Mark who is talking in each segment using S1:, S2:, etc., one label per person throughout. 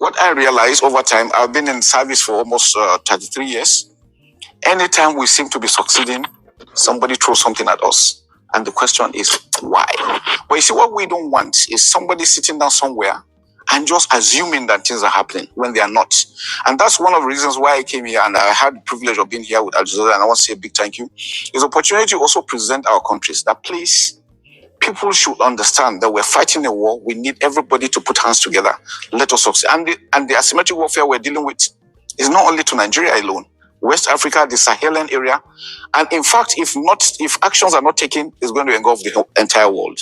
S1: What I realized over time, I've been in service for almost 33 years. Anytime we seem to be succeeding, somebody throws something at us. And the question is, why? But you see, what we don't want is somebody sitting down somewhere and just assuming that things are happening when they are not. And that's one of the reasons why I came here, and I had the privilege of being here with Al Jazeera, and I want to say a big thank you. Is opportunity to also present our countries that, please, people should understand that we're fighting a war. We need everybody to put hands together. Let us succeed. And the asymmetric warfare we're dealing with is not only to Nigeria alone, West Africa, the Sahelian area. And in fact, if not, if actions are not taken, it's going to engulf the whole entire world.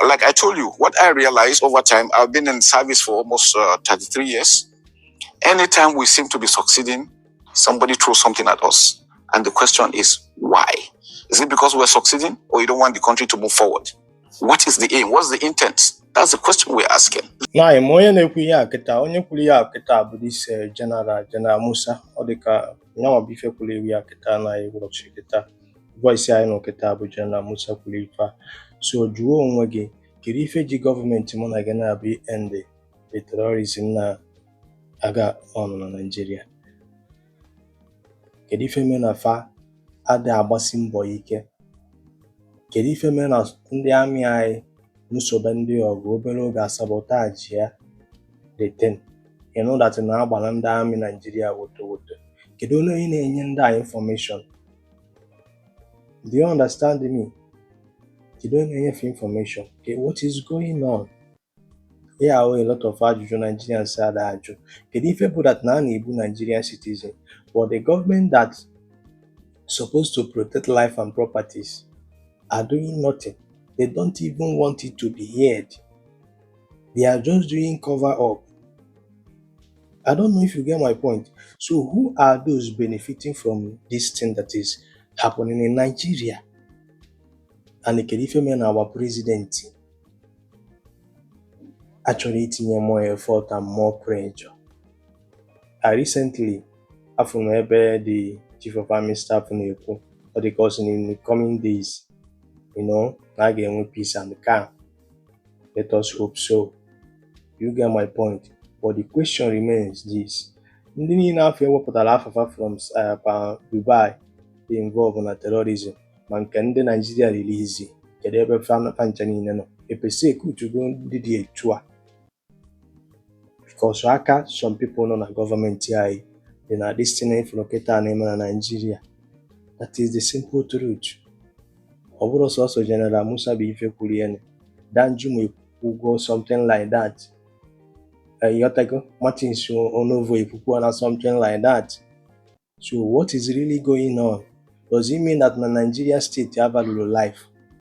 S1: Like I told you, what I realized over time, I've been in service for almost 33 years. Anytime we seem to be succeeding, somebody throws something at us. And the question is, why? Is it because we're succeeding or you don't want the country to move forward? What is the aim? What's the intent? That's the question we're asking.
S2: Na ma onye na-ekwu ihe a kịta, onye kwuru ihe a kịta bụ this General Musa. Ọ dị ka nyanwa bụ ife kwuru iwu ya kịta na ụbọchị kịta. Voice anyị nọ kịta bụ General Musa kwuru ife a. So jụọ onwe gị, kedu ife ji gọọmenti mụ na gị na-abụ end the terrorism na-aga on na Nigeria? Kedu ife mere na fa ada agbasi mbọ ike? Kedu ife mere na ndị amị anyị nụsobe ndị ọgụ, obere oge asabotage ya the thing? You know that na agbara ndị amị Nigeria woto woto. Kedu onye na-enye ndị a information? Do you understand me? Kedu onye na-enyefe information? Okay, what is going on? Ihe ahụ, a lot of ajụjụ Nigerians ada ajụ. Kedu ife bụ that na a na-egbu Nigerian citizen, but the government that supposed to protect life and properties are doing nothing? They don't even want it to be heard. They are just doing cover up. I don't know if you get my point. So who are those benefiting from this thing that is happening in Nigeria? And kedu ife mere na our president achọrọ itinye more effort and more pressure? I recently afụrụ m ebe the chief of army staff na-ekwu, ọ dị ka ọ sị na in the coming days na a ga-enwe peace and calm. Let us hope so. You get my point? But the question remains this: ndị niile afọ ewepụtara afafa from Dubai dị involve na terrorism, ma nke ndị Nigeria release, kedu ebe fa ncha niile nọ? Epersekutugo ndị dị etu a because aka some people nọ na gọọmenti anyị dị na this thing ifuru kịta na-eme na Nigeria. That is the simple truth. Ọ bụrụ sọsọ General Musa bụ ife kwuru ya, Danjuma ekwugo something like that. Ịghọtago? Martins Onovo ekwukwo na something like that. So what is really going on? Does it mean that na Nigeria state avalue life?